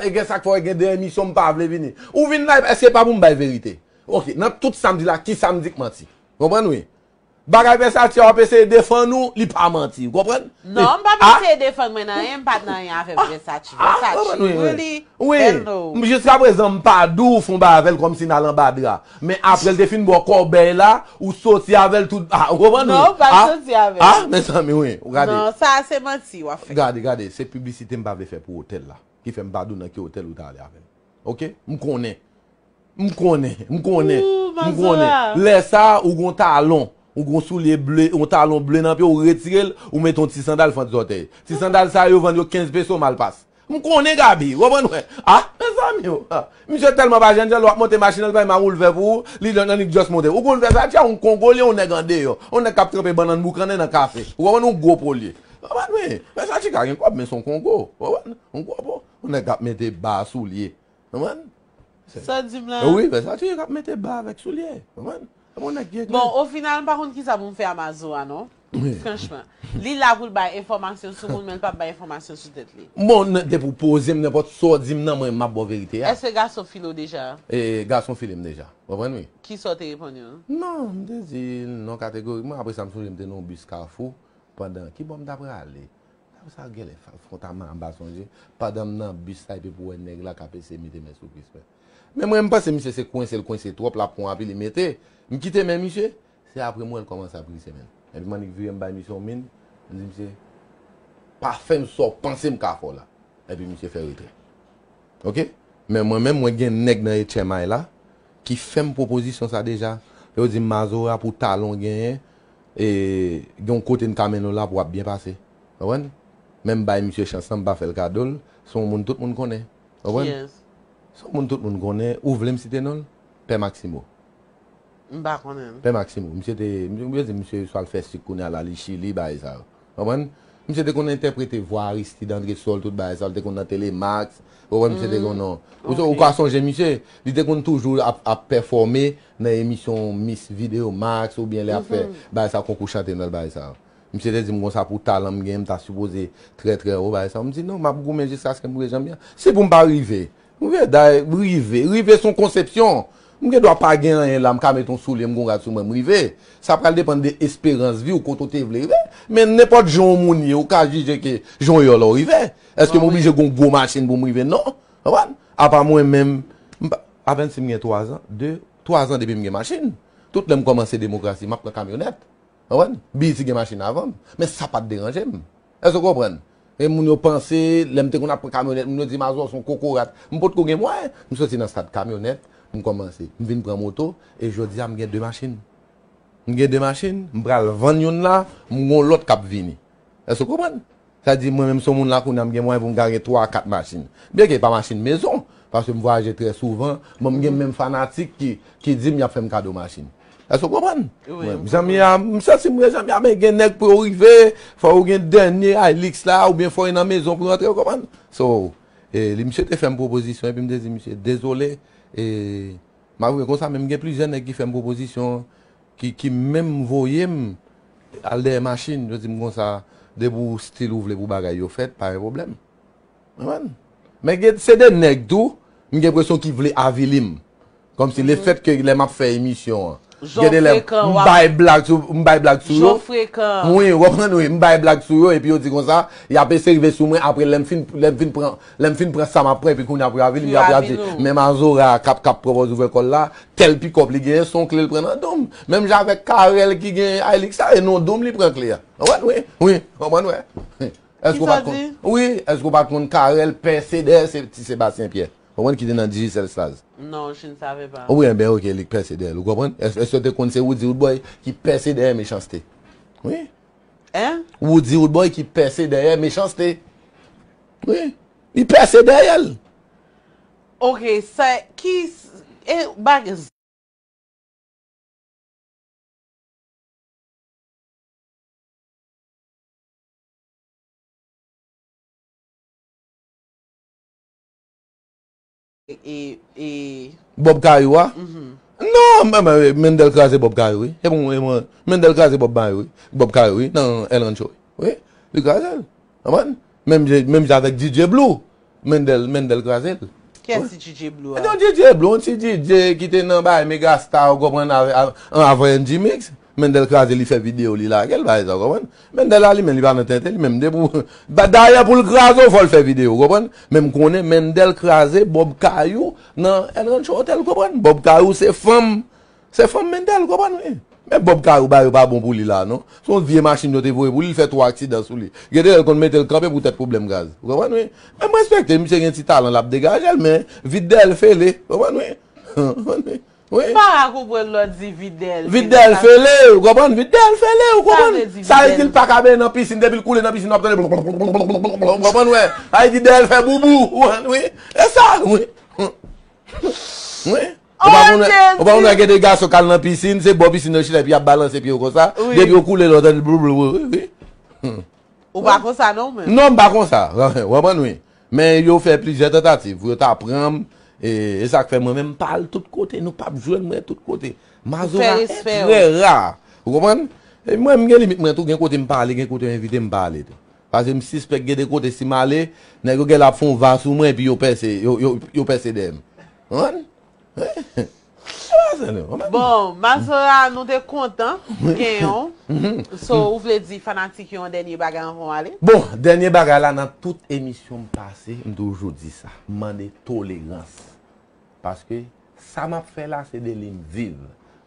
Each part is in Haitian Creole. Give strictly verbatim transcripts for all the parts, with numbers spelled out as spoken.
E gen sa k fè w gen de emisyon m pa vle vini. Ou vin la, èske pa pou m bay verite? Ok, nan tout sa m di la, ki sa m di k manti? Konprann wi? Bagay Versace a w ap eseye defann ou, li pa manti, ou konprann? Non, m pa eseye defann mwen nan anyen, m pa t nan anyen avèk Versace. Versace, really? Wi. Hello. Jiska prezan, m pa di w fè yon bagay avè l kòmsi n al anba dra. Men apre l te fin ba w kòbèy la, ou soti avè l tout. Ah, ou konprann? Non, ou pa soti avè l. Ah, mezanmi, wi. Ou gade. Non, sa a se manti w ap fè. Gade, gade, se piblisite m pa vle fè pou otèl la. Ki fè m pa di w nan ki otèl ou t ale avè l. Ok? M konnen. M konnen. M konnen. M konnen. Lè sa a, ou gon talon. Ou gon soulye ble, yon talon ble nan pye, ou retire l, ou mete yon ti sandal fant zòtèy. Ti sandal sa yo vann yo kenz peso Malpas. M konnen Gaby, ou konprann wè? Ah, mezanmi yo. Ah, misye tèlman pa jèn jan, lè w ap monte machin nan, li bay ma woulvè pou ou, li nan li just monte. Ou konn Versace a, yon Kongo li, yon nèg andeyò. Yon nèg k ap tranpe bannann boukannen nan kafe. Ou konprann, yon gwo po li ye. Ou konprann wi? Versace ka gen kòb, men se yon Kongo. Ou konprann? Yon gwo po. Yon nèg k ap mete ba soulye. Konprann? Sa w di m la? Wi, Versace k ap mete ba avèk soulye. Konprann? Bon, nèg ki... Bon, o final, m pa konn kisa pou m fè a Mazora, non. Wi. Franchman. Li la pou l bay enfòmasyon sou moun, men l p ap bay enfòmasyon sou tèt li. Bon, depi w poze m nenpòt sa w di m nan, mwen, m ap ba w verite a. Èske gason file w deja? E, gason file m deja. Konprann, wi. Kisa w te reponn yo? Non, m te di l non kategorikman. Apre sa, m sonje m te nan yon bis Kafou. Pandan, ki bò m ta prale? Sa genlè fè w ta manba sonje. Pandan m nan bis la, epi pou wè nèg la k ap eseye mete men sou Krispen. Men mwen, m panse misye se kwense l kwense twòp, l ap pran anpil, li mete. M kite men misye, se apre m wè l kòmanse ap grise men l. Epi m annik vire m bay misye yon min, m di misye, pa fè m sa w panse m ka fè w la. Epi misye fè retrè. Ok? Men mwen menm, mwen gen nèg nan H M I la ki fè m pwopozisyon sa deja. Yo di m, Mazora, pou talon genyen, e, gen yon kote n ka mennen w la pou w ap byen pase. Konprann? Men m bay misye chans lan, m pa fè l kado l. Se yon moun tout moun konnen. Konprann? Kiyès? Se yon moun tout moun konnen. Ou vle m site non l? Pè Maximo. M pa konnen l. Pè Maximo. Misye te, m, yo di misye swa l fè sik kounye a la, li Chili, bagay sa yo. Konprann? Misye te konn entèprete vwa Aristide, André Sòl, tout bagay sa, li te konn nan Telemax. Ou wè, misye te konn non. Ou, ou ka sonje misye, li te konn toujou ap, ap pèfòme nan emisyon Miss Video Max oubyen lè ap fè bagay sa, konkou chante nan bagay sa. Misye te di m konsa pou talan m genyen, m ta sipoze trè, trè wo, bagay sa. M di non, m ap goumen jiskaske m rive jan m ye a. Si pou m pa rive, rive, rive, rive se yon konsepsyon. M gen dwa pa gen anyen la, m ka met yon soulye, m gon rad sou mwen, m rive. Sa pral depann de esperans vi w, kote w te vle rive. Men nenpòt jan yon moun ye, ou ka jije ke jan w ye la w rive. Èske m oblije gon gwo machin pou m rive? Non. Konprann? Apa mwen menm, m pa, apèn si m gen twa zan, de, twa zan depi m gen machin. Tout lè m kòmanse demokrasi, m ap pran kamyonèt. Konprann? B E T gen machin avan m. Men sa pa t deranje m. Èske w konprann? E moun yo panse, lè m te konn ap pran kamyonèt, moun yo di m, Azò, se yon kokorat. M potko gen mwayen. M soti nan stad kamyonèt, m kòmanse. M vin pran moto, e jodi a m gen de machin. M gen de machin, m pral vann youn la, m gon lòt k ap vini. Èske w konprann? Sa di, mwen menm, se yon moun la kounye a, m gen mwayen pou m ka gen twa, kat machin. Byenke pa machin mezon, paske m vwayaje trè souvan, men m gen menm fanatik ki, ki di m y ap fè m kado machin. Èske w konprann? Wi, m zanmi a, m santi m wè zanmi a, men gen nèg pou yo rive, fò yo gen dènye Hilux la, oubyen fò yo nan mezon pou yo antre, w konprann? So, e, li, misye te fè m pwopozisyon, epi m te di, misye, dezole, e, malgre konsa, men m gen plizyè nèg ki fè m pwopozisyon, ki, ki menm voye m al dèyè machin, yo di m konsa, depi w stil ou vle pou bagay yo fèt, pa gen pwoblèm. Konprann? Men gen, se de nèg tou, m gen enpresyon ki vle avili m. Kòmsi lefètke lè m ap fè emisyon an, gen de lè m bay blag sou, m bay blag sou yo. Wi, w konprann, wi, m bay blag sou yo, epi yo di konsa, y ap eseye rive sou mwen, apre lè m fin, lè m fin pran, lè m fin pran sa m ap pran, epi kounye a pou yo avili m, y ap di, men Mazora k ap, k ap pran pòz ouvè kò l la, tèl pikòp li genyen, se yon kle l pran nan don m. Menm jan avèk Carel ki gen Hilux sa, e nan don m li pran kle a. Konprann? Wi, wi, konprann, wè. Èske w pa t konn? Wi, èske w pa t konn Carel pèse dèyè se ti Sebastien Pierre? Konprann ki te nan Digicel Stars? Non, je ne savais pas. Wi, enben, ok, li k pèse dèyè l, ou konprann? Èske, èske w te konn se Roody Roodboy ki pèse dèyè Mechanste? Wi. Hein? Roody Roodboy ki pèse dèyè Mechanste. Wi. Li pèse dèyè l. Ok, sa, ki, e, bag, e, e, Bob Kayou a? Non, men, men, Mendel kraze Bob Kayou, wi. E bon, e bon, Mendel kraze Bob Kayou, wi. Bob Kayou, wi, nan El Rancho, wi. Li kraze l. Konprann? Menm jan, menm jan avèk D J Blue. Mendel, Mendel kraze l. Kiyès ti DJ Blue a? Non, DJ Blue, yon ti DJ ki te nan bagay Megastar, ou konprann, avè- av- anvan N G Mix. Mendel kraze, li fè videyo, li lage l, bagay sa, ou konprann? Mendel la, li menm, li pa nan tenten, li menm, depi ou- ba- dayè, pou l kraze w, fò l fè videyo, ou konprann? Men m konnen Mendel kraze Bob Kayou nan El Rancho Hotel, ou konprann? Bob Kayou se fanm, se fanm Mendel, ou konprann, wi. Men Bob Kayou, bagay yo pa bon pou li la, non. Se yon vye machin yo te voye pou li, li fè twa aksidan sou li. Gen de lè l konn mete l kanpe poutèt pwoblèm gaz. Ou konprann, wi? Men m respekte, misye gen ti talan, l ap degaje l, men vit dèyè l fele. Ou konprann, wi? Ou konprann, wi? Wi. M pa ka konprann lè w di vit dèyè l fele. Vit dèyè l fele, ou konprann? Vit dèyè l fele, ou konprann? Sa vle di l pa ka benyen nan pisin, depi l koule nan pisin, w ap tande blop, blop, blop, blop, blop, blop, ou konprann, wè? Sa vle di dèyè l fè boubou, ou konprann, wi? E sa, wi. Wi. Ou pa konn, ou pa konn wè gen de gason k al nan pisin, se bò pisin nan yo chita epi y ap balanse pye yo konsa. Depi yo koule la, w tande blou blou, wi, wi. Ou pa konsa non menm? Non, m pa konsa. Ou konprann, wi. Men yo fè plizyè tantativ pou yo ta pran m. E, e sa k fè mwen menm m pa al tout kote, nou p ap jwenn mwen tout kote. Mazora e trè ra. Ou konprann? E mwen, m gen limit mwen tou, gen kote m pa ale, gen kote yo envite m pa ale tou. Paske m sispèk gen de kote si m ale, nèg yo genlè ap fè yon va sou mwen epi yo pèse, yo, yo, yo pèse dèyè m. Ou konprann? Bon, Mazora, nou te kontan genyen w. So, ou vle di fanatik yo yon dènye bagay anvan w ale? Bon, dènye bagay la, nan tout emisyon m pase, m toujou di sa. M mande tolerans. Paske sa m ap fè la, se de li m viv.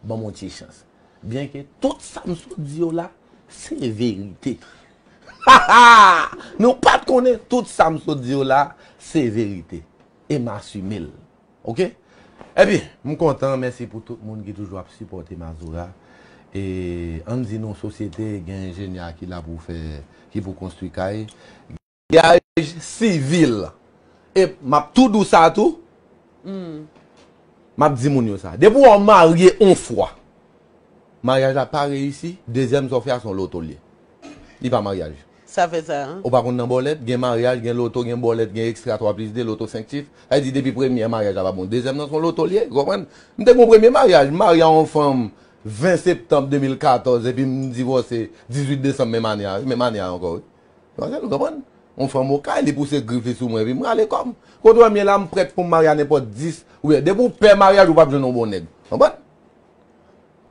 Ban m yon ti chans. Byenke tout sa m sot di yo la, se verite. Nou pa t konnen tout sa m sot di yo la, se verite. E m asime l. Oke? Epi, m kontan, mèsi pou tout moun ki toujou ap sipòte Mazora. E ann di nou sosyete, gen enjenyè ki la pou fè, ki pou konstwi kay. Maryaj sivil. E m ap tou di w sa tou. M ap di moun yo sa. Depi w wè w marye yon fwa, maryaj la pa reyisi, dezyèm sa w fè a se yon loto l ye. Li pa maryaj. Sa fè sa, hein? Ou pa konn nan bòlèt, gen maryaj, gen loto, gen bòlèt, gen ekstra twa plis de, loto senk chif. Sa vle di depi premye an maryaj la pa bon. Dezyèm nan se yon loto l ye, ou konprann? M te gen yon premye maryaj, m marye a yon fanm ven septanm de mil katòz epi m divòse dizuit desanm menm ane a, menm ane a ankò, wi. Manzèl, ou konprann? Yon fanm okay, li pouse grif li sou mwen, epi m rale kò m. Kote w wè m ye la, m prèt pou m marye a nenpòt dis. Oubyen, depi w pè maryaj, ou p ap jwenn yon bon nèg. Konprann?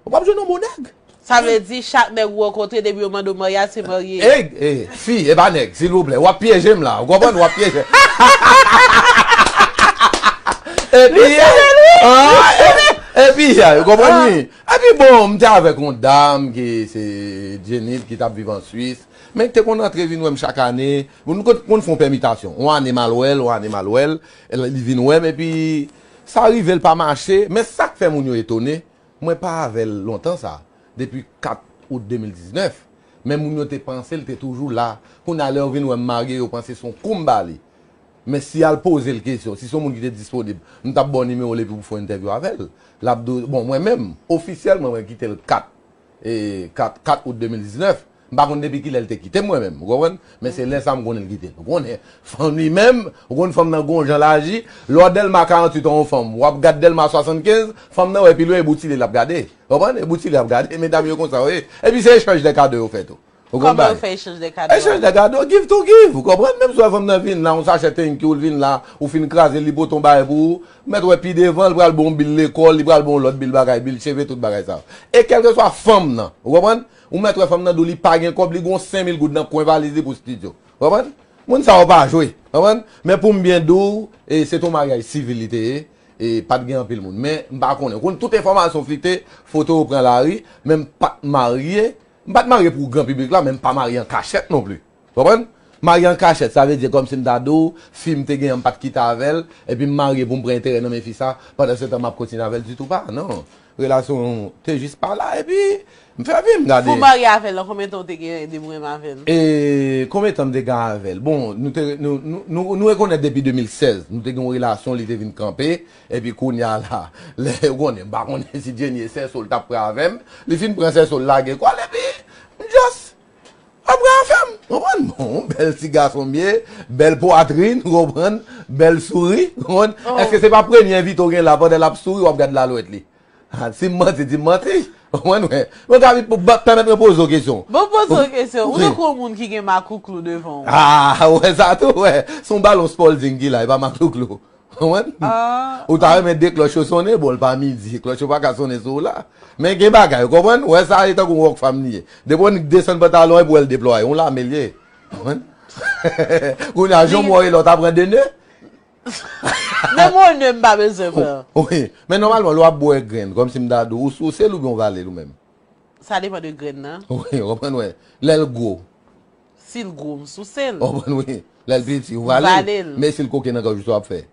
Ou p ap jwenn yon bon nèg. Sa vle di, chak nèg ou rankontre, depi yo mande w maryaj, se marye. Ey, ey, fi, e pa nèg, silvouplè. W ap pyeje m la, ou konprann? W ap pyeje. Epi, ah, e- epi, ou konprann, wi? Epi bon, m te avèk yon dam ki se Jennifer ki t ap viv an Swis. Men ki te konn antre vin wè m chak ane. Bon, nou konn, konn fè yon pèmitasyon. Yon ane m al wè l, yon ane m al wè l. Li vin wè m, epi sa rive l pa mache. Men sa k fè moun yo etone, mwen pa avè l lontan sa. Depi kat out de mil diznèf. Men moun yo te panse l te toujou la. Kounye a lè yo vin wè m marye, yo panse se yon kou m ba li. Men si al poze l kesyon, si se yon moun ki te disponib, m t ap ba w nimewo l epi pou fè yon entèvyou avè l. L ap di w, bon, mwen menm, ofisyèlman, mwen kite l kat, e, kat, kat out de mil diznèf. M pa konn depi kilè l te kite m mwen menm, ou konprann? Men se lè sa a m konnen l kite l. Ou konnen, fanm li menm, ou konn fanm nan gon jan l aji, lè w Dèlma karanntuit an yon fanm, w ap gad Dèlma swasannkenz, fanm nan wè pi lwen e boutile l ap gade. Ou konprann? E boutile l ap gade, medam yo konsa yo ye. Epi se echanj de kado yo fè tou. Ou konprann bagay? Kòman yo fè echanj de kado? Echanj de kado, give to give. Ou konprann? Menm si w wè fanm nan vin la, yon sachè thank you, l vin la, ou fin kraze l, li pote yon bagay pou ou. Ou mèt wè pi devan, li pral ba w yon bil lekòl, li pral ba w yon lòt bil bagay, bil cheve, tout bagay sa yo. E kèlkeswa fanm nan, ou konprann? Ou mèt wè fanm nan di w li pa gen kòb, li gen yon senk mil goud nan kwen valiz li pou estidyo. Ou konprann? Moun sa yo pa jwe. Ou konprann? Men pou m byen di w, e, se te yon maryaj sivil li te ye, e pa t gen anpil moun. Men m pa konnen. Ou konn tout enfòmasyon flite, foto yo pran lari, men m pa t marye. M pa t marye pou gran piblik la, men m pa marye an kachèt non plis. Ou konprann? Marye an kachèt, sa vle di kòmsi m ta di w, fi m te gen an, m pa t kite avè l, epi m marye pou m pran enterè nan men fi sa, pandansetan m ap kontinye avè l ditou pa, non. Relasyon te jis pa la, epi m fè vi m, gade. Pou w marye avè l lan, konbyen tan w te gen depi w renmen avè l? E konbyen tan m te gen avè l? Bon, nou te, nou, nou, nou, nou rekonèt depi de mil sèz. Nou te gen yon relasyon, li te vin kanpe, epi kounye a la, lè, ou konnen, m pa konnen si Jenny e sèso l t ap pran avè m, li fin pran sèso l lage kò l, epi m just, w ap pran afè m, konprann? Bon, bèl ti gason m ye, bèl pwatrin, konprann? Bèl souri, konprann? Èske se pa premye envite w gen la, pandan l ap souri, w ap gad lalwèt li? Ha, si m manti, di m manti. Ou konprann, wè. Mwen ka vin pou ba- pèmèt mwen poze w kesyon. Bon, poze w kesyon. Ou tankou yon moun ki gen maklouklou devan w. Ah, ou wè sa tou, wè. Se yon balon Spalding ki la, e pa maklouklou. Ou konprann? Ou ta renmen de klòch yo sonnen, bon, l pa midi, klòch yo pa ka sonnen sou ou la. Men gen bagay, ou konprann? Ou wè sa, e tankou yon Rockfam li ye. Depi w desann pantalon, epi w wè l deplwaye, yon lame l ye. Ou konprann? Kounye a, jan w wè w ye la, w ta pran de ne? Menm yon ne m pa bezwen pran. Wi, men nòmalman, lè w ap bwè grenn, kòmsi m ta di w, ou souse l oubyen w vale l ou menm? Sa depann de grenn nan. Wi, w konprann, wè. Lè l gwo. Si l gwo, m souse l. W konprann, wi. Lè l piti, ou vale l. Vale l. Men si l koke nan gòj ou, sa w ap fè?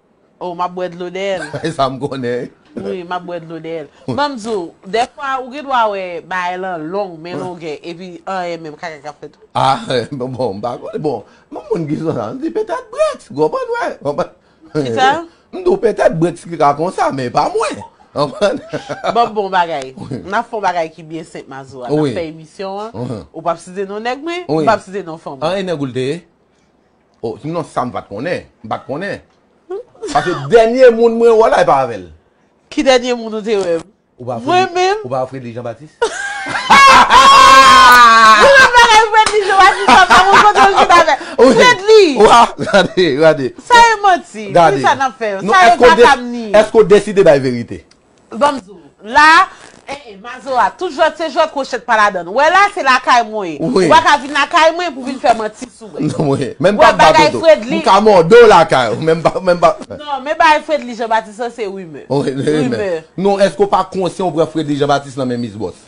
O, m ap bwè dlo dèyè l. E sa m konnen. Wi, m ap bwè dlo dèyè l. Ban m di w, dèfwa, ou gen dwa wè bagay lan long, men longè, epi anyen menm kaka k ap fèt wi. Ah, bon, m pa konnen. Bon, m moun ki konsa, m di petèt Breks, w konprann, wè. Konprann? Kisa? M di w petèt Breks ki ka konsa, men pa mwen. Konprann? Ban m bon bagay. N ap fè yon bagay ki byen senp, Mazora. N ap fè emisyon an. Ou p ap site non nèg mwen, m p ap site non fanm ou. Anyen nèg ou l te ye? O, non, sa m pa t konnen. M pa t konnen. Paske dènye moun mwen wè la, e pa avè l. Ki dènye moun ou te wè m? Mwen menm? Ou pa wè Fredly Jean Baptiste? Ou konn bagay Fredly Jean Baptiste la, pa moun kote w chita avè. Fredly! Wa, gade, gade. Sa e manti. Gade. Kisa n ap fè? Sa yo pa ka m ni. Èske w deside bay verite? Ban m di w. La, eh, eh, Mazora, tout jwèt se jwèt, kwochèt pa ladann. Wè la, se lakay mwen ye. Ou pa ka vin lakay mwen pou vin fè manti sou mwen. Non, mwen, men m p ap bat ou tou. M ka mòde w lakay ou, men m pa, men m pa. Non, men bagay Fredly Jean Baptiste lan se rimè. Rimè. Non, èske w pa konsyan ou pran Fredly Jean Baptiste nan men Miss Boss?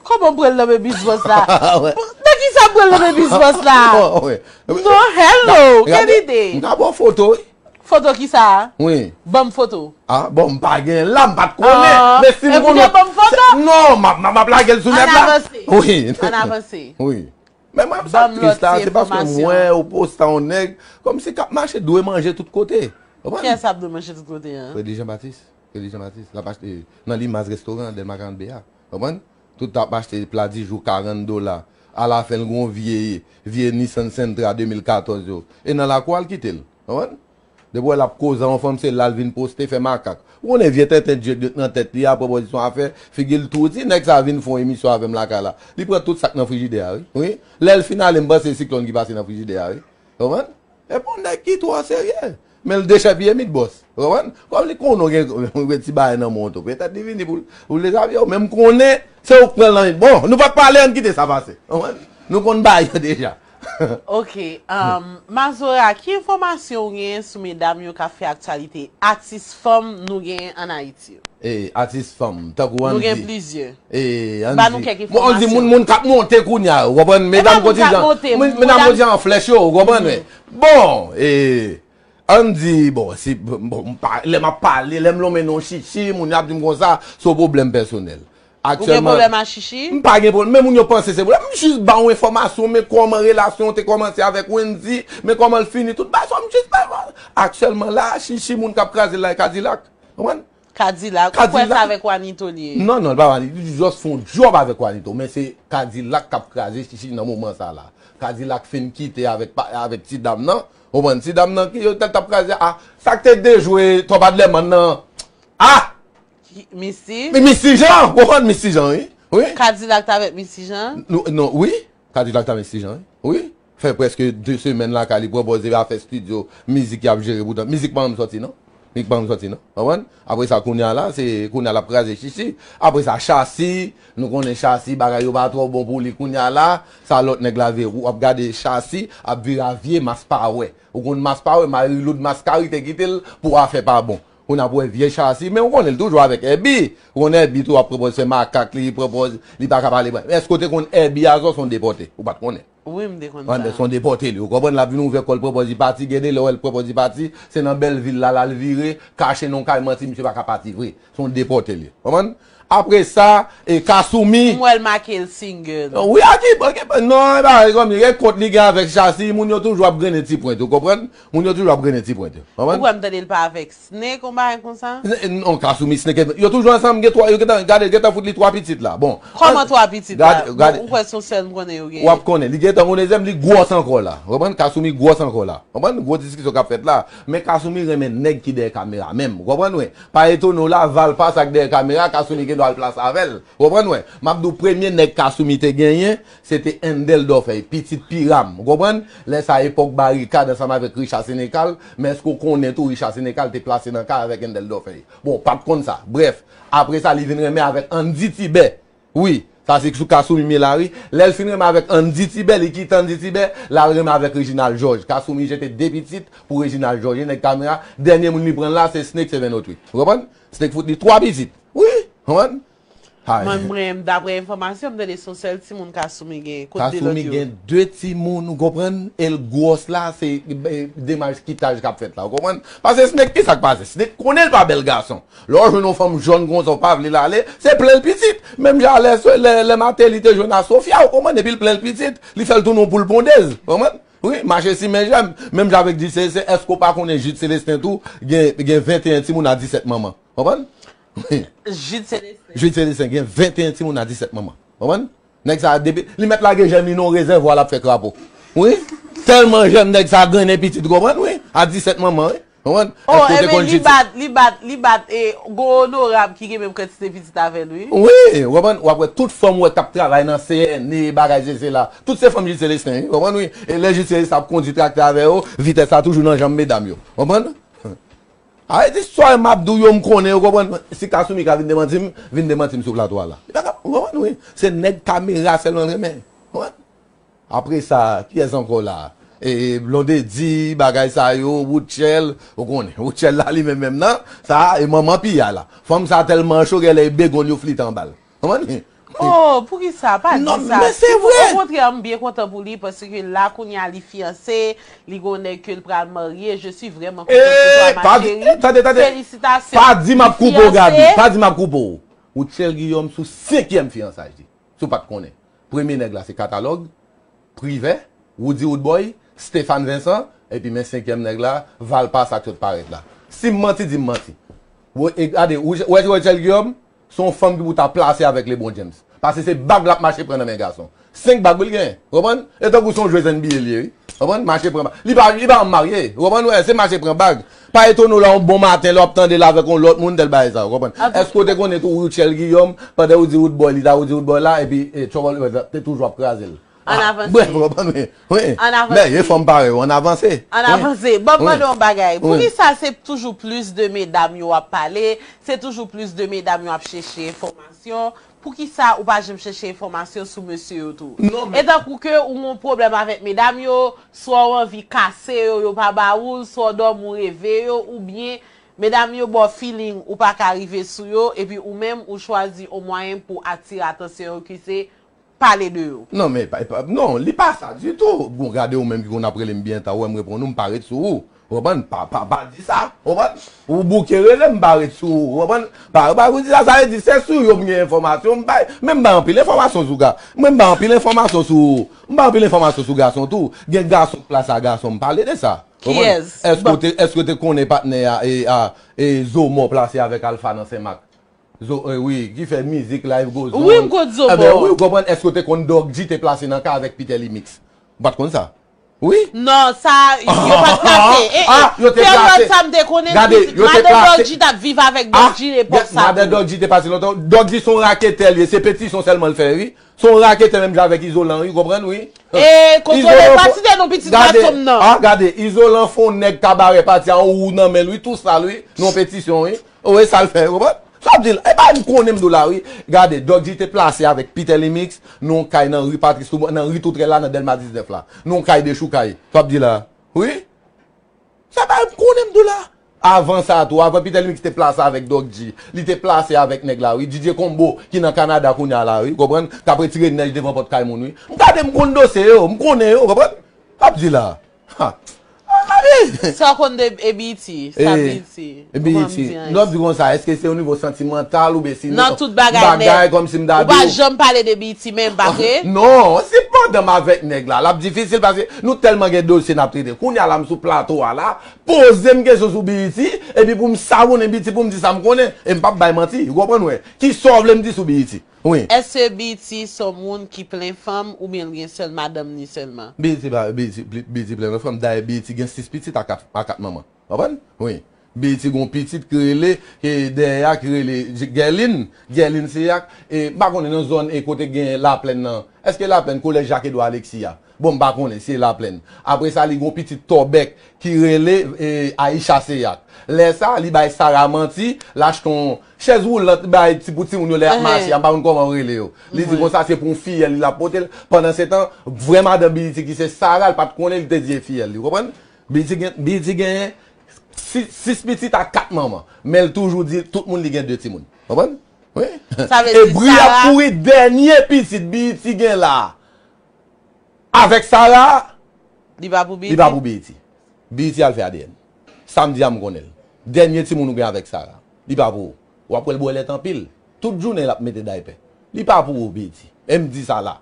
Kòman m pran l nan men Miss Boss la? Nan kisa m pran l nan men Miss Boss la? Non, hello, gen lide. M ka ba w foto, wi. Foto kisa a? Wi. Ban m foto. Ah, bon, m pa gen la, m pa t konnen. Men si m konnen. Epi w te ban m foto? Non, m ap, m ap lage l sou nèt la. Ann avanse. Wi. Ann avanse. Wi. Men mwen, m sa tris la, se paske m wè ou poste yon nèg, kòmsi k ap mache dwe manje tout kote. Ou konprann? Kiyès ap dwe manje tout kote a? Fredly Jean Baptiste. Fredly Jean Baptiste. L ap achte nan Limaz Restaurant, Dèlma karant B a. Konprann? Tout ap achte pla dijou karant dola. Alafen, l gen yon vye, vye Nissan Sentra de mil katòz yo. E nan lakou a l kite l. Konprann? Depi w wè l ap koze a yon fanm, se la l vin poste, fè makak. Ou konnen vye tenten djed nan tèt li a, pran pozisyon afè, figi l tou di, nèg sa a vin fè yon emisyon avè m lakay la. Li pran tout sa k nan frijidè a, wi. Wi. Lè l fin ale, m panse se siklòn ki pase nan frijidè a, wi. Konprann? Epi yon nèg ki twò serye. Men l dechèpiye Miss Boss. Ou konprann? Kòm li konnen w gen, w gen ti bagay nan men w tou. Petèt li vini pou, pou l dezabye w, men m konnen se ou k pran l nan men. Bon, nou pa t pale, ann kite sa pase. Ou konprann? Nou konn bagay yo deja. Ok. Um, Mazora, ki enfòmasyon ou genyen sou medam yo k ap fè aktyalite? Atis fanm nou genyen ann Ayiti yo? E, atis fanm, tankou Andy. Nou gen plizyè. E, Andy. Ba nou kèk enfòmasyon. Bon, Andy, moun, moun k ap monte kounye a, ou konprann? Medam kontijan, medam kontijan an flèch yo, ou konprann? Bon, e, Andy, bon, si, bon, m pa, lè m ap pale, lè m lonmen non Chichi, moun yo ap di m konsa, se yon pwoblèm pèsonèl. Ou gen pwoblèm ak Chichi? M pa gen pwoblèm, men moun yo panse se pwoblèm. M jis ba w enfòmasyon, men kòman relasyon te kòmanse avèk Wendy, men kòman l fini, tout bagay sa, m jis ba w. Aktyèlman la, Chichi, moun k ap kraze l la, e Kadilak. Konprann? Kadilak, ou kwè se avèk Wanito li ye? Non, non, l pa Wanito, li just fè yon djòb avèk Wanito, men se Kadilak k ap kraze Chichi nan moman sa la. Kadilak fin kite avèk, avèk ti dam nan, ou konprann, ti dam nan ki yo t ap kraze a, sa k te dejwe Tòbad Lèmòn nan, a! Misty? Misty Jean, ou konprann Misty Jean, wi. Wi. Kadilak t avèk Misty Jean? Non, wi. Kadilak t avèk Misty Jean, wi. Wi. Fè prèske de semèn lakay li, pwopoze afè estidyo, mizik y ap jere poutan. Mizik pa janm sòti, non. Mizik pa janm sòti, non. Konprann? Apre sa, kounye a la, se, kounye a l ap kraze Chichi. Apre sa, Chasi, nou konnen Chasi, bagay yo pa twò bon pou li kounye a la. Sa lòt nèg la vire, w ap gade Chasi, ap vire a vye mas pa wè. Ou konn mas pa wè, Marie Lourdes Mascari te kite l pou afè pa bon. Kounye a pou wè vye Chasi, men ou konnen l toujou avèk Herbie. Ou konnen Herbie tou ap pran pòz fè makak, li pran pòz, li pa ka pale. Èske w te konn Herbie Azor se yon depòte? Ou pa t konnen? Wi, m te konn sa. Anderson depòte li, ou konprann, l ap vin ouvè kò l, pran pòz li pati, gen de lè w wè l pran pòz li pati, se nan Bèlvil la, l al vire, kache nan yon kay, manti, misye pa ka pati vre. Se yon depòte li, konprann? Apre sa, e Kasumi. M wè l make l single. Wi, a ki, non, e pa kòm li, gen kont li gen avèk Chasi, moun yo toujou ap grennen ti pwent, ou konprann? Moun yo toujou ap grennen ti pwent, ou konprann? Ou kwè m tande l pa avèk Snake, yon bagay konsa? Non, Kasumi, Snake, yo toujou ansanm, gen twa, yo gentan, gade, gentan fout li twa pitit la. Bon. Kòman twa pitit la? Bon, ou kwè se yon sèl m konnen yo genyen? W ap konnen, li gentan yon dezyèm, li gwòs ankò la. Ou konprann? Kasumi gwòs ankò la. Ou konprann? Gwo diskisyon k ap fèt la. Men Kasumi renmen nèg ki dèyè kamera menm. Ou konprann, wi? Pa etone w la, Valpa sa k dèyè kamera, Kasumi yo al plase avè l. Ou konprann, wè? M ap di w, premye nèg Kasumi te genyen, se te Endel Dòfèy, pitit Piram. Ou konprann? Lè sa, epòk Barikad ansanm avèk Richa Senekal, men èske w konnen tou, Richa Senekal te plase nan kay avèk Endel Dòfèy? Bon, w pa t konn sa. Brèf, apre sa, li vin renmen avèk Andy Tibè. Wi, sa se sou Kasumi m ye la, wi. Lè l fin renmen avèk Andy Tibè, li kite Andy Tibè, l al renmen avèk Reginald Georges. Kasumi jete de pitit pou Reginald Georges, nèg kamera. Dènye moun li pran la, se Snake Seven O three. Ou konprann? Snake fout li twa pitit. Wi, ou konprann? Hay. Mwen, mwen, daprè enfòmasyon, m tande se yon sèl timoun Kasumi gen. Kot de lòt yo? Kasumi gen de timoun, ou konprann? E l gwòs la, se, eh, demach kitaj k ap fèt la, ou konprann? Paske Snake, ki sa k pase? Snake konnen l pa bèl gason. Lè w jwenn yon fanm jòn konsa, w pa vle l ale, se plen l pitit. Menm jan lè, lè, lè Martelly te jwenn a Sofia, ou konprann, epi l plen l pitit, li fè l tounen yon poul pondez, ou konprann? Wi, mache simen jèm. Menm jan avèk Jude Célestin, èske w pa konnen Jude Célestin tou gen, gen venteyen timoun a disèt manman? Konprann? Wi. Jude Célestin. Jude Célestin gen venteyen timoun a disèt manman. Konprann? Nèg sa, depi li mèt lage jèm li nan yon rezèvwa, l ap fè krapo. Wi. Tèlman jèm nèg sa grennen pitit, konprann, wi. A disèt manman, wi. Konprann? Oh, èske w te ebyen, konn li Jude bat, li bat, li bat, e, gwo onorab ki gen menm kantite pitit avè l, wi. Wi, ou konprann? W ap wè tout fanm ou wè k ap travay nan C N E, bagay se, se la. Tout se fanm Jude Célestin, wi. Konprann, wi. E lè Jude Célestin ap kondi traktè avè yo, vitès la toujou nan janm medam yo. Konprann? A, e ti istwa m ap di w yo, m konnen, ou konprann? Si Kasumi ka vin demanti m, vin demanti m sou plato a la. Li pa ka, ou konprann, wi. Se nèg kamera sèlman l renmen. Ou konprann? Apre sa, kiyès ankò la? E, Blondedy, bagay sa yo, Rutshelle, ou konnen. Rutshelle la, li menm menm nan, sa, e manman piya la. Fanm sa tèlman cho, genlè e begonn yo flite anba l. Konprann? Oh, poukisa? Pa di sa. Non, men se vre. Okontrè, m byen kontan pou li, paske la, kounye a, li fiyanse, li gon nèg ke l pral marye. Je suis vraiment content pour toi, ma chérie. Félicitations. Pa di m ap koupe w, Gaby. Pa di m ap koupe w. Rutshelle Guillaume sou senkyèm fiyansaj li. Si w pa t konnen. Premye nèg la, se Katalòg. Privè, Roody Roodboy, Stéphane Vincent, epi men senkyèm nèg la, Valpa, sa k sot parèt la. Si m manti, di m manti. Ou, e gade, ou, ou wè Rutshelle Guillaume, se yon fanm ki pou ta plase avèk LeBron James. Paske se bag l ap mache pran nan men gason. Senk bag wi l genyen, ou konprann? E tankou se yon jwez N B A l ye, wi. Ou konprann? Mache pran bag. Li pa, li pa janm marye, ou konprann? Wè, se mache pran bag. Pa etone w la yon bon maten, lè w ap tande l avèk yon lòt moun, tèl bagay sa, ou konprann? Èske w te konnen tou Rutshelle Guillaume, pandan Roody Roodboy, li ta Roody Roodboy la, epi, e, Trouble Always te toujou ap kraze l? Ann avanse. Brèf, ou konprann, wi. Wi. Ann avanse. Men, e fanm parèy, ann avanse. Ann avanse. Ban m mande yon bagay. Poukisa se toujou plis de medam yo ap pale, se toujou plis de medam yo ap chèche enfòmasyon? Poukisa ou pa janm chèche enfòmasyon sou mesye yo tou? Non, men e tankou ke ou gon pwoblèm avèk medam yo, swa w anvi kase yo, yo pa ba ou l, swa w dòmi w reve yo, oubyen medam yo ba w feeling ou pa ka rive sou yo, epi ou menm ou chwazi yon mwayen pou atire atansyon yo ki se pale de yo. Non, men pa, pa, non, li pa sa ditou. Bon, gade ou menm ki konn ap rele m byen ta, ou wè m reponn ou, m pa ret sou ou. Ou konprann? Pa, pa, pa di sa. Ou konprann? Ou bouke rele m, m pa ret sou ou. Ou konprann? Pa, pa di sa, sa vle di se sou yo m gen enfòmasyon. M bay, men m bay anpil enfòmasyon sou ga. Mwen m bay anpil enfòmasyon sou, m bay anpil enfòmasyon sou gason tou. Gen gason k plase a gason, m pale de sa. Ou konprann? Kiyès? Èske w te, èske w te konnen patnè a, e, a, e, Zo Mò plase avèk Alpha nan Senmak? Zo, e, wi, ki fè mizik live goes on. Wi, m konn Zo Mò. Ebyen, wi, ou konprann, èske w te konn Doc G te plase nan kay avèk Peter Limix? Ou pa t konn sa? Wi. Non, sa, yo pa t plase. E, e, ah, yo te plase. Peryòd sa m te konnen, madan Doc G t ap viv avèk Doc G lepòk sa tou. Madan Doc G te pase lontan. Doc G se yon raketè l ye, se petisyon sèlman l fè, wi. Se yon raketè menm jan avèk Izolan, wi, ou konprann, wi. E, kontwole, pa site non pitit gason m nan. Ah, gade, Izolan fè yon nèg kabarè pati a, yon wou nan men l, wi, tou sal, wi, nan yon petisyon, wi. Ou wè sa l fè, ou konprann? Sa w ap di l, e pa m konnen m di w la, wi. Gade, Doc G te plase avèk Peter Limix, nan yon kay nan ri Patrice Lumumba, nan ri Toutrèl la, nan Dèlma diznèf la. Nan yon kay dechoukay. Sa w ap di la? Wi. Sa pa m konnen m di w la. Avan sa tou, avan Peter Limix te plase avèk Doc G, li te plase avèk nèg la, wi. Didier Combo, ki nan Kanada kounye a la, wi. Konprann? K ap retire nèj devan pòt kay moun, wi. M gade m konn dosye yo, m konnen yo, konprann? Sa w ap di la? Ha. Sa w konn de, e, B E T, sa, e, B E T. E, B E T. Lè w ap di konsa, èske se o nivo santimantal oubyen si nan tout bagay nèt, kòmsi m ta di w. Ou pa janm pale de B E T menm, pa vre? Non, se pandan m avèk nèg la, l ap difisil paske nou tèlman gen dosye n ap trete. Kounye a la, m sou plato a la, poze m kesyon sou B E T, epi pou m savonnen B E T, pou m di sa m konnen, e m p ap bay manti, ou konprann, wè. Kisa w vle m di sou B E T? Wi. Èske B E T se yon moun ki plen fanm oubyen l gen sèl madanm li sèlman? B E T pa, B E T, B E T plen fanm. Dayè, B E T gen sis pitit a kat, a kat manman. Konprann? Wi. Beyiti gon pitit ki rele, e, dèyè a ki rele J- Gèlin, Gèlin Seyak, e, m pa konnen nan zòn e kote gen Laplèn nan. Èske Laplèn, kolèj Jak Edwa Aleksi a? Bon, m pa konnen si se Laplèn. Apre sa, li gon pitit Tòbèk ki rele, e, Ayicha Seyak. Lè sa, li bay Sara manti, l achte yon chèz woulant, bay ti pou timoun yo lè y ap mache, a, m pa konn kòman yo rele yo. Li di konsa se pou yon fiyèl li l ap pote l. Pandan se tan, vrè madanm Beyiti ki se Sara, l pa t konnen, li te di e fiyèl li. Ou konprann? Beyiti gen, Beyiti genyen sis, sis pitit ak kat manman. Men l toujou di tout moun li gen de timoun. Konprann? Wi. Sa vle E di bri ap Sara kouri dènye pitit Beyiti gen la. Avèk Sara, Li pa pou li pa Beyiti. Pou Beyiti. Beyiti al fè A D N. Samdi a m konnen l. Dènye timoun ou gen avèk Sara. Li pa pou ou. W ap wè l bwè lèt anpil. Tout jounen l ap mete daypè. Li pa pou ou, Beyiti. E m di sa la.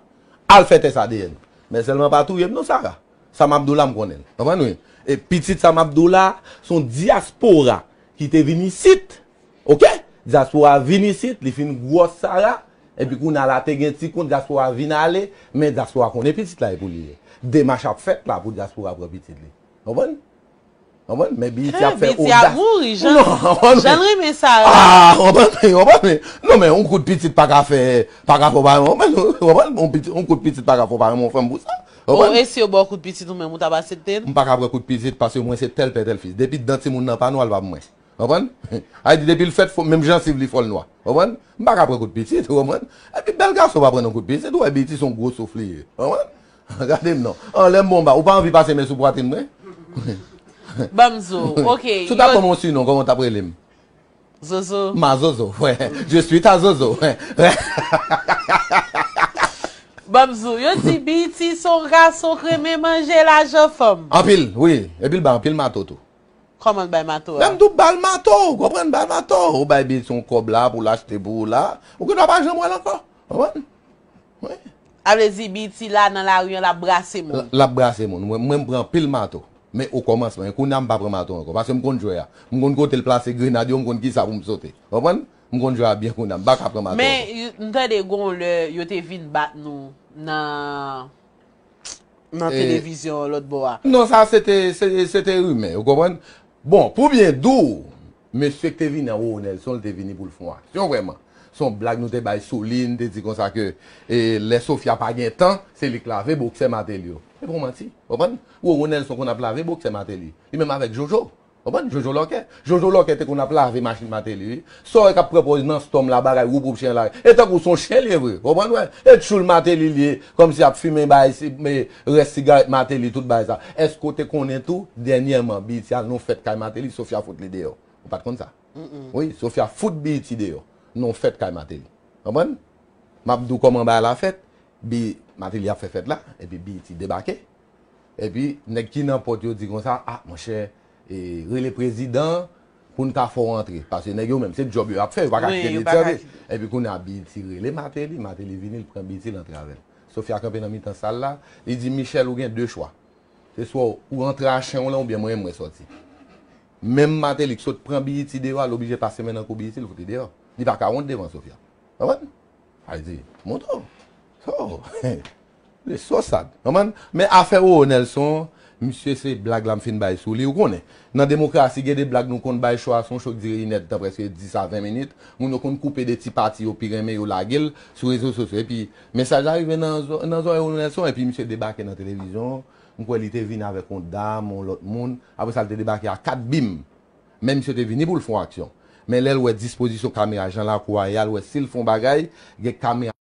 Al fè tès A D N. Men sèlman pa touye m non, Sara. Sa m ap di w la, m konnen l. Konprann wi? E pitit sa m ap di w la, se yon dyaspora ki te vin isit. Oke? Dyaspora vin isit, li fin gwòs Sara, epi kounye a la te gen ti kont dyaspora vin ale, men dyaspora konnen pitit la e pou li ye. Demach ap fèt la pou dyaspora pran pitit li. Konprann? Konprann? Men Beyiti ap fè Beyiti ap odas. Mouri, jan, Non, konprann? Jan l renmen Sara. Ah, konprann, konprann. Non, men yon kout pitit pa ka fè, pa ka fè w pa renmen, konprann? Konprann? Yon pitit, yon kout pitit pa ka fè w pa renmen yon fanm pou sa. Oh, Konprann? E si yo ba w kout pitit ou menm, ou t ap aksepte l? M pa ka pran kout pitit paske mwen se tèl pè tèl fis. Depi dan timoun nan pa nwa, l pa pou mwen. Konprann? A di depi l fèt, fò, menm jansiv li fò l nwa. Konprann? M pa ka pran kout pitit, ou konprann? Epi bèl gason pa pran nan kout pitit, ou wè Beyiti se yon gwo souf li ye. Konprann? Gade m non. Anlè m bon ba, ou pa anvi pase men sou pwatrin mwen? Ban m di w, ok. Si w ta ban m yon sinon, kòman w t ap rele m? Zozo. Ma Zozo, wè. Je suis ta Zozo, wè. Ban m di w, yo di Beyiti se yon gason k renmen manje lajan fanm. Anpil, wi. Epi l bay anpil mato tou. Kòman l bay mato a? Menm tou bal mato, ou konprann, bal mato. Ou bay Beyiti yon kòb la pou l achte pou ou la. Ou gen dwa pa janm wè l ankò. Konprann? Wi. A vle di Beyiti la nan lari an l ap brase moun. L ap brase moun. Mwen, mwen m pran anpil mato. Men o kòmansman, men kounye a m pa pran mato ankò. Paske m konn jwè a. M konn kote l plase grenad yo, m konn kisa pou m sote. Konprann? M konn jwè a byen kounye a. M pa ka pran mato ankò. Men m tande gon lè yo te vin bat nou nan nan televizyon an lòt bò a. Non, sa se te, se, se te rimè, ou konprann? Bon, pou byen di w, mesye k te vini an, Roro Nelson, li te vini pou l fè yon aksyon vrèman. Se yon blag nou te bay sou li, n te di konsa ke e, lè Sofia pa gen tan, se li k lave boksè Martelly yo. Se pa yon manti, ou konprann? Roro Nelson konn ap lave boksè Martelly, li menm avèk Jojo. Konprann? Jojo Lòkè. Jojo Lòkè te konn ap lave machin Martelly, wi. Sa w wè k ap pran pòz nan stòm la, bagay woupwoup chen la. E tankou se yon chen li ye vre. Konprann, wè? E tchoul Martelly li ye, kòmsi ap fimen bagay, si, men, rès sigarèt Martelly, tout bagay sa. Èske w te konnen tou, dènyèman, Beyiti al nan yon fèt kay Martelly, Sofia fout li deyò? Ou pa t konn sa? Wi, Sofia fout Beyiti deyò nan yon fèt kay Martelly. Konprann? M ap di w kòman bagay la fèt. Bi, Martelly ap fè fèt la, epi Beyiti debake. Epi, nèg ki nan pòt yo di konsa, ah, monchè, e, rele prezidan pou n ka fè w antre. Paske nèg yo menm, se djòb yo ap fè, yo pa ka kite l etchante. Epi kounye a, Beyiti rele Martelly, Martelly vini, l pran Beyiti, l antre avè l. Sofia kanpe nan mitan sal la, li di, Michel, ou gen de chwa. Se swa ou antre a chen w lan, oubyen mwen menm mwen sòti. Menm Martelly k sot pran Beyiti deyò a, l oblije pase men nan kou Beyiti, l fout li deyò. Li pa ka wont devan Sofia. Konprann? Sa vle di, montre w. So, le so sad. Konprann? Men afè Roro Nelson, misye se blag la m fin bay sou li, ou konnen. Nan demokrasi, gen de blag nou konn bay, cho a se yon cho k dire inèdtan, prèske dis a ven minit. Moun yo konn koupe de ti pati yo pi renmen, yo lage l sou rezo sosyo. Epi, mesaj la rive nan zò-, nan zòrèy Roro Nelson, epi misye debake nan televizyon. M kwè li te vin avèk yon dam, yon lòt moun. Apre sa, li te debake a kat bim. Men misye te vini pou l fè yon aksyon. Men lè l wè dispozisyon kamera, jan lakou a ye a, l wè si l fè yon bagay, gen kamera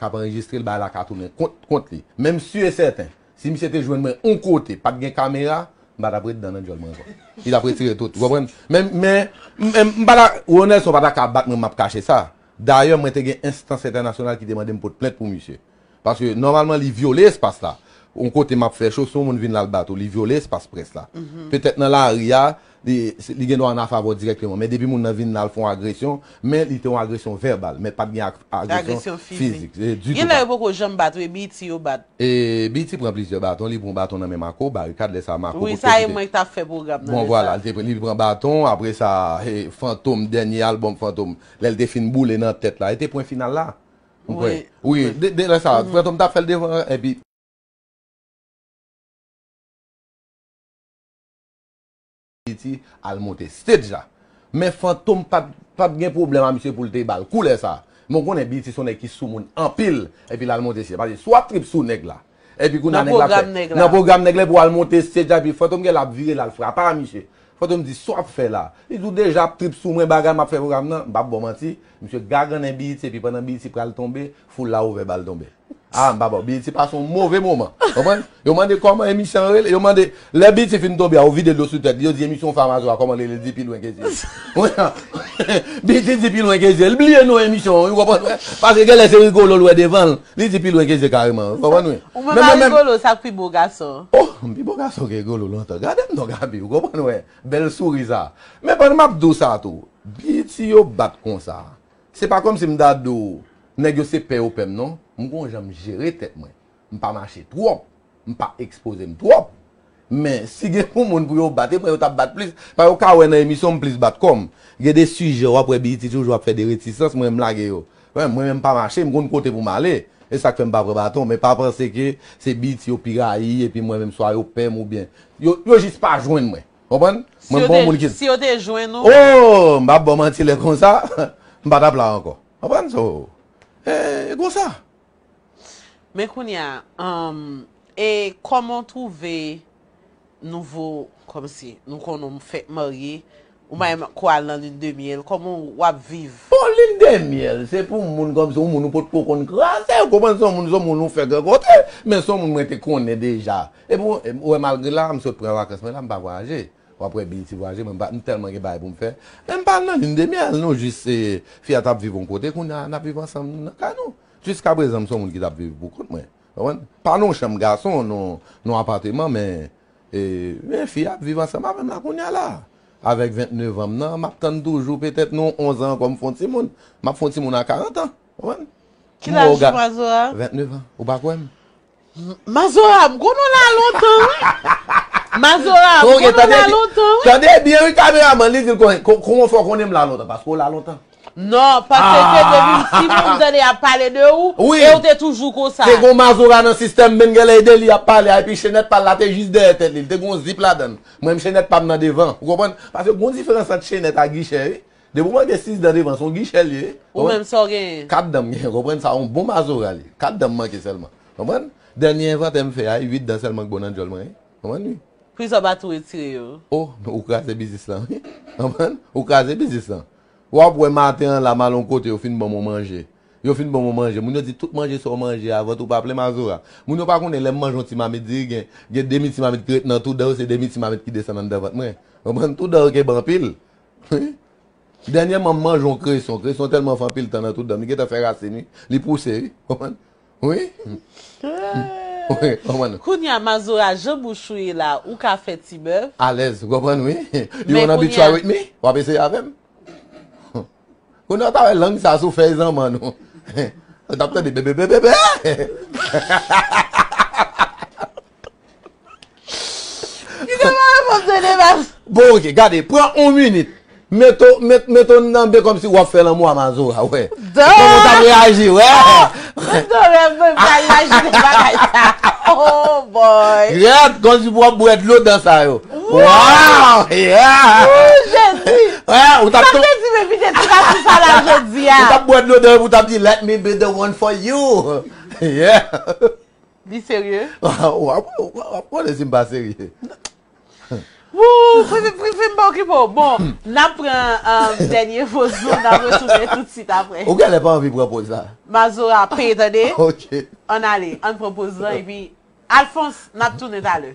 k ap anrejistre l, bagay la ka tounen kont, kont li. Men m si e sèten, si misye te jwenn mwen yon kote, pa t gen kamera, m pa t ap ret dan nan djòl mwen ankò. Li t ap retire tout, ou konprann? Men, men, m, m, m pa ta, Roro Nelson pa ta ka bat mwen, m ap kache sa. Dayè, mwen te gen enstans entènasyonal ki te mande m pot plent pou misye. Paske, nòmalman, li vyole espas la. Yon kote m ap fè cho, si yon moun vin la, l bat ou, li vyole espas près la. Petèt nan lari a, li, li gen dwa ann afè avè w dirèkteman. Men depi moun nan vin la, l fè yon agresyon, men li te yon agresyon vèbal, men pa t gen ag-, agresyon fizik, eh, ditou. Gen lè yo poko janm bat, wi, Beyiti yo bat. E Beyiti pran plizyè baton, li pran yon baton nan men Marco Barikad, lè sa a Marco potko ki te. Wi, sa e mwen ki t ap fè pwogram nan lè sa. Bon, vwala, li te pran, li pran baton, apre sa, eh, Fantom, dènye albòm Fantom, lè l te fin boule nan tèt la, e te pwen final la. Ou kwè? Wi, wi, de, de lè sa, Fantom t ap fè l devan, epi Ti al monte stage la. Men Fantom pa t, pa t gen pwoblèm a misye pou l te ba l koulè sa. Men w konnen Biyiti se yon nèg ki sou moun anpil, epi l al monte stage. Paske si w ap trip sou nèg la, epi kounye a nèg la fè, nan pwogram nèg la, pou w al monte stage la, epi Fantom gen l ap vire l al frape a misye. Fantom di, "Sa w ap fè la?" Li di, "W deja ap trip sou mwen, bagay m ap fè pwogram nan." M p ap ba w manti, misye gagannen Biyiti, epi pandan Biyiti pral tonbe, foul la ouvè ba l tonbe. Ah, m pa ba w. Biyiti pase yon move moman. Konprann? Yo mande kòman emisyon an rele. Yo mande, lè Biyiti fin tonbe a, yo vide dlo sou tèt li, yo di emisyon Fanm Azora, kòman l rele, li di Pi lwen ke zye. Biyiti di Pi lwen ke zye. Li bliye non emisyon an, ou konprann, wè? Paske genlè se Rigolo l wè devan l. Li di Pi lwen ke zye kareman, ou konprann, wi? Ou menm a Rigolo, sa k pi bo gason. Oh, m pi bo gason ke Rigolo lontan. Gade m non, Gaby, ou konprann, wè? Bèl souri sa. Men pandan m ap di w sa tou, Biyiti yo bat konsa. Se pa kòmsi m ta di w, nèg yo se pè yo pè m non. M gon jan m jere tèt mwen. M pa mache twòp. M pa ekspoze m twòp. Men, si gen pou moun pou yo bat, e mwen yo t ap bat plis. Pa yo ka wè nan emisyon m plis bat kò m. Gen de sijè w ap wè Biyiti toujou ap fè de retisans, mwen m lage yo. Mwen, mwen menm m pa mache, m konn kote pou m ale. E sa k fè m pa pran baton, men pa panse ke se Biyiti yo pi rayi, epi mwen menm swa yo pè m oubyen. Yo, yo jis pa jwenn mwen. Konprann? Mwen m pa yon moun ki. Si yo te jwenn ou. Oh, m p ap ba w manti lè konsa, m pa t ap la ankò. Konprann? So, e, e konsa. Men kounye a, um, e kòman w twouve nouvo, kòmsi, nou konnen w fèk marye, ou menm kou al nan lin de myèl, kòman w ap viv? Bon, lin de myèl, se pou moun kòmsi, yon moun ou potko konn kraze, ou konprann, se yon moun, se yon moun ou fèk rankontre, men se yon moun mwen te konnen deja. Epi, ou wè, malgre la, m sot pran vakans mwen la, m pa vwayaje. W ap wè Biyiti vwayaje, mwen m pa, m tèlman gen bagay pou m fè. Men m pa al nan lin de myèl, non, jis, e, fi a t ap viv yon kote, kounye a n ap viv ansanm nan kay nou. Jiskaprezan, m se yon moun ki t ap viv pou kont mwen. Konprann? Pa nan yon chanm gason, nan, nan yon apateman, men, e, men fi a ap viv ansanm avè m la kounye a la. Avèk vennnev an m nan, m ap tann toujou, petèt nan onz an ankò m fè yon timoun. M ap fè yon timoun a karant an. Konprann? Ki laj ou, Mazora? Vennnev an. Ou pa kwè m? M-, Mazora, m konnen w la lontan, wi. Mazora, m konnen w la lontan, wi. Tande byen, wi, kameramann, li di l konnen, ko-, kòman w fè w konnen m la lontan? Paske w la lontan. Non, paske depi m timoun, m tande y ap pale de ou, e ou te toujou konsa. Te gon Mazora nan sistèm, men genlè e de li y ap pale a, epi chenèt pa l la te jis dèyè tèt li, li te gon zip ladan l. Mwen menm chenèt pa m nan devan, ou konprann? Paske gon diferans ant chenèt ak gichè, wi. Depi w manke sis dan devan, se yon gichè l ye. Ou menm sa w genyen? Kat dan m genyen, konprann sa, yon bon Mazora li. Kat dan m manke sèlman. Konprann? Dènye envantè m fè a, uit dan sèlman k bon nan djòl mwen, wi. Konprann, wi. Poukisa w pa tou retire yo? Oh, ou kraze biznis lan, wi. Konprann? Ou kraze biznis lan. W ap wè maten an la, m al yon kote, yo fin ban m yon manje. Yo fin ban m yon manje. Moun yo di tout manje sa w manje a, vant ou pa plen, Mazora. Moun yo pa konnen lè m manje yon ti mamit diri, gen, gen demi ti mamit ki ret nan tou dan yo, se demi ti mamit ki desann anndan vant mwen. Konprann? Tou dan yo kenbe anpil. Dènyèman, m manje yon kreson. Kreson tèlman fè anpil tan nan tout dan m. Li gentan fè rasin, wi. Li pouse, wi. Konprann? Wi. Wi, konprann. Kounye a, Mazora, jan bouch ou ye la, ou ka fè ti bèf. Alèz, ou konprann, wi. You wanna be try with me? W ap eseye avè m? Kounye a, w ta wè lang sa sou fèy zanmann ou. Ou t ap tande bebe, bebe, bebe. Kite m al reponn Zene Mas. Bon, oke, gade, pran yon minit. Mete w, met, mete w nan ben kòmsi w ap fè lanmou a Mazora, wè. Kòman w t ap reyaji, wè. Mwen dòmi, mwen pa imajine bagay sa. Oh boy. Rèd, kòmsi w ap bwè dlo dan sa yo. Wow, yeah. Ooh, Jezi. Wè, ou t ap. Sa vle di, men vide ti pati sa la jodi a. Ou t ap bwè dlo dan yo, ou t ap di, "Let me be the one for you." Yeah. Li serye? W ap, w ap, w ap konnen si m pa serye. Wou, privi, privi, m pa okipe w. Bon, n ap pran, um, dènye poz nou, n ap retounen toutswit apre. Ou genlè pa anvi pran poz la. Mazora, peye, tande? Ok. Ann ale, ann pran poz lan, epi Alphonse, n ap tounen talè.